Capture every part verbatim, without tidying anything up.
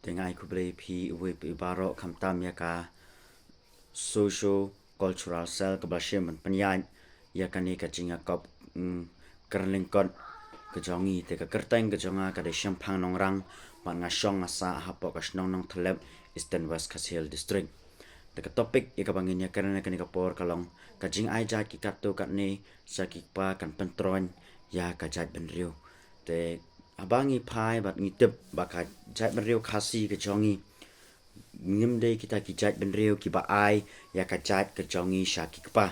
Te nga ai khublei phi uwei phi baroh khamtam ïa ka socio cultural cell kaba la shim ban pynïaid ïa kane ka jingïakop, mm, kren lyngkot ka jong ngi. Te ka kyrteng ka jong nga ka dei Shemphang Nongrang, bad nga shong nga sah hapoh ka shnong Nongthlep, Eastern West Khasi Hills District. Te ka topic ïa kaba ngin ïakren ïa kane ka por ka long ka jingai jait ki katto katne sha ki kpa kan pyntroiñ ïa ka jaitbynriew. Te haba ngi phai bad ngi tip ba ka jaitbynriew Khasi ka jong ngi, ngim dei kita ki jaitbynriew kiba ai ïa ka jait ka jong ngi sha ki kpa.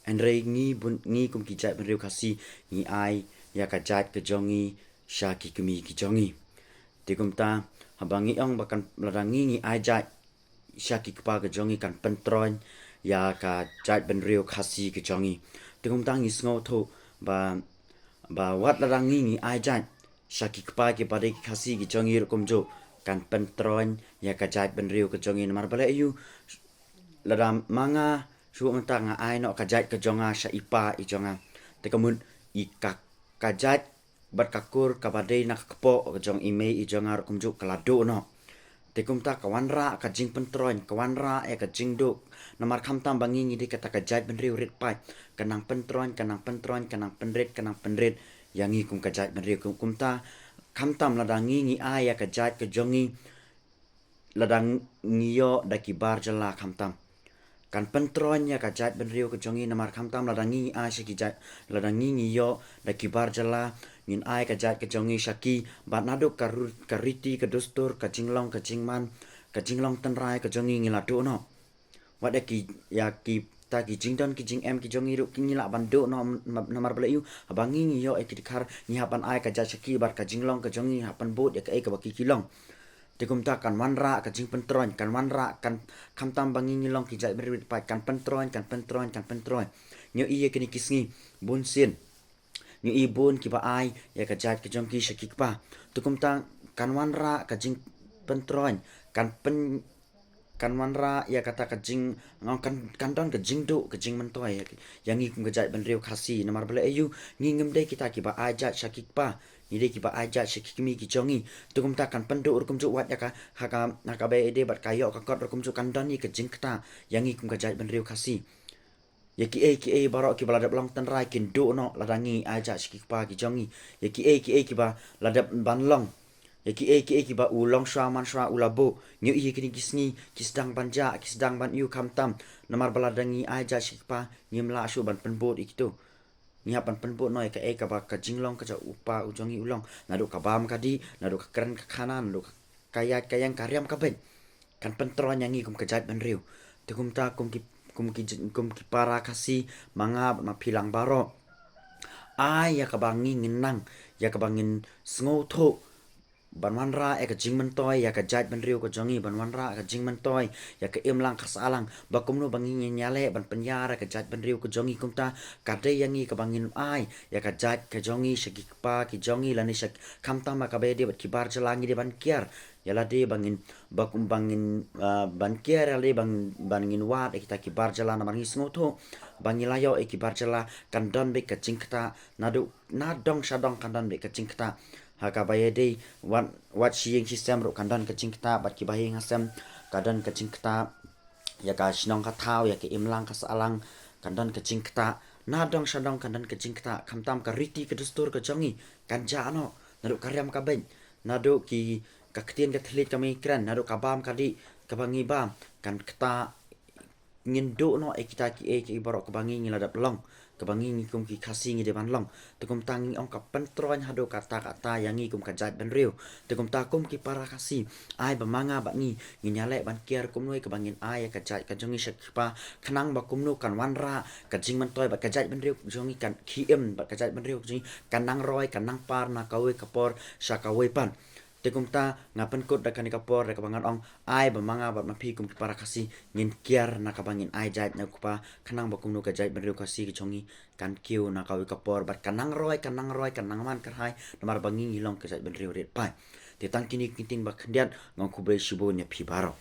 Hynrei ngi bun, ngi kum ki jaitbynriew Khasi ngi ai ïa ka jait ka jong ngi sha ki kmie ki jong ngi. Te kumta haba ngi ong ba kan, lada ngi ngi ai jait sha ki kpa ka jong ngi kan pyntroiñ ïa ka jaitbynriew Khasi ka jong ngi. Te kumta ngi sngewthuh ba, ba wat lada ngi ngi ai jait sha ki kpa kiba dei ki Khasi ki jong ngi ruh kumjuh kan pyntroiñ ïa ka jaitbynriew ka jong ngi. Namar balei aiu? Lada ma nga shu mynta nga ai noh ka jait ka jong nga sha i pa i jong nga, te ka mut i ka, ka jait bad ka kur kaba dei na ka kpoh ka jong i mei i jong nga ruh kumjuh ka la duh noh. Te kumta ka wanrah ka jingpyntroiñ, ka wanrah ïa ka jingduh. Namar khamtam ba ngi ngi dei kata ka jaitbynriew rit paid, ka nang pyntroiñ, ka nang pyntroiñ, ka nang pynrit, ka nang pynrit ïa ngi kum ka jaitbynriew. Kum, kumta khamtam lada ngi ngi ai ïa ka jait ka jong ngi, lada ngi ïoh da ki bar jylla khamtam, kan pyntroiñ ïa ka jaitbynriew ka jong ngi. Namar khamtam lada ngi ngi ai sha ki jait, lada ngi ngi ïoh da ki bar jylla, ngin ai ka jait ka jong ngi sha ki, bad naduh ka ru-, ka riti ka dustur, ka jinglong ka jingman, ka jinglong tynrai ka jong ngi ngi la duh noh. Wat ïa ki, ïa kita ki jingdon ki jingem ki jong ngi ruh ki ngi lah ban duh noh. Namar balei aiu? Haba ngi ngi ïoh ïa ki dkhar ngi hap ban ai ka jait sha ki bad ka jinglong ka jong ngi hap ban bud ïa kaei kaba ki ki long. Te kumta kan wanrah ka jingpyntroiñ, kan wanrah, kan, khamtam ba ngi ngi long ki jaitbynriew rit paid, kan pyntroiñ, kan pyntroiñ, kan pyntroiñ. Ngi ïohi ïa kine ki sngi bun sien, ngi ïohi bun kiba ai ïa ka jait ka jong ki sha ki kpa. Te kumta kan wanrah ka jingpyntroiñ, kan pyn, kan wanrah ïa kata ka jing, nga ong kan, kan don ka jingduh ka jingmyntoi ïa ngi kum ka jaitbynriew Khasi. Namar balei aiu? Ngi ngim dei kita kiba ai jait sha ki kpa, ngi dei kiba ai jait sha ki kmie ki jong ngi. Te kumta kan pynduh ruh kumjuh, wat ïa ka, ha ka, ha kaba ïadei bad ka ïoh ka kot ruh kumjuh kan don ïa ka jingktah ïa ngi kum ka jaitbynriew Khasi. Ïa kiei kiei baroh kiba la dep long tynrai kin duh noh lada ngi ai jait sha ki kpa ki jong ngi. Ïa kiei kiei kiba la dep ban long, ïa kiei kiei kiba u longshuwa manshuwa u la buh, ngi ïohi ïa kine ki sngi ki sdang ban jah, ki sdang ban ïoh khamtam. Namar ba lada ngi ai jait sha ki kpa ngim lah shuh ban pynbud ïa kito. Ngi hap ban pynbud noh ïa kaei kaba ka jinglong ka jong u pa u jong ngi u long. Naduh ka bam ka dih, naduh ka kren ka khana, naduh ka, ka ïaid ka ïeng, ka riam ka beit, kan pyntroiñ ïa ngi kum ka jaitbynriew. Te kumta kum ki, kum ki, kum ki para Khasi, ma nga bad ma phi lang baroh, ai ïa kaba ngi ngin nang, ïa kaba ngin sngewthuh, ban wanrah ïa ka jingmyntoi ïa ka jaitbynriew ka jong ngi, ban wanrah ka jingmyntoi ïa ka imlang ka sahlang, ba kumno ba ngi ngin ïaleh ban pynïar ïa ka jaitbynriew ka jong ngi. Kumta ka dei ïa ngi kaba ngin ai ïa ka jait ka jong ngi sha ki kpa ki jong ngi lane sha, khamtam ha kaba ïadei bad ki bar jylla, ngi dei ban kiar ïa lade ba ngin, ba kum, ba ngin, ah, ban kiar ïa lade ba ngin, ba ngin wad ïa kita ki bar jylla. Namar ngi sngewthuh ba ngi la ïoh ïa ki bar jylla kan don beit ka jingktah, naduh, na dong sha dong kan don beit ka jingktah. Ha kaba ïadei wat, wat shi ïing shi sem ruh kan don ka jingktah, bad kiba ha ïing ha sem ka don ka jingktah. Ïa ka shnong ka thaw, ïa ka imlang ka sahlang kan don ka jingktah. Na dong sha dong kan don ka jingktah. Khamtam ka riti ka dustur ka jong ngi kan jah noh, naduh ka riam ka beit, naduh ki, ka ktien ka thylliej kaba ngi kren, naduh ka bam ka dih kaba ngi bam, kan ktah. Ngin duh noh ïa kita kiei kiei baroh kaba ngi ngi la dep long, kaba ngi ngi kum ki Khasi ngi dei ban long. Te kumta ngi ong ka pyntroiñ haduh katta katta ïa ngi kum ka jaitbynriew. Te kumta kum ki para Khasi, ai ba ma nga bad ngi ngin ïaleh ban kiar kumno ïa kaba ngin ai ïa ka jait ka jong ngi sha ki kpa, khnang ba kumno kan wanrah ka jingmyntoi bad ka jaitbynriew jong ngi kan khie im, bad ka jaitbynriew jong ngi kan nang roi kan nang par na kawei ka por sha kawei pat. Te kumta nga pynkut da kane ka por da kaba ngan ong, ai ba ma nga bad ma phi kum ki para Khasi ngin kiar na kaba ngin ai jait na u kpa, khnang ba kumno ka jaitbynriew Khasi ka jong ngi kan kiew na kawei ka por, bad kan nang roi kan nang roi kan nang man kyrhai, namar ba ngi ngi long ka jaitbynriew rit paid. Te tang kine ki ktien ba khyndiat, nga ong khublei shibun ïa phi baroh.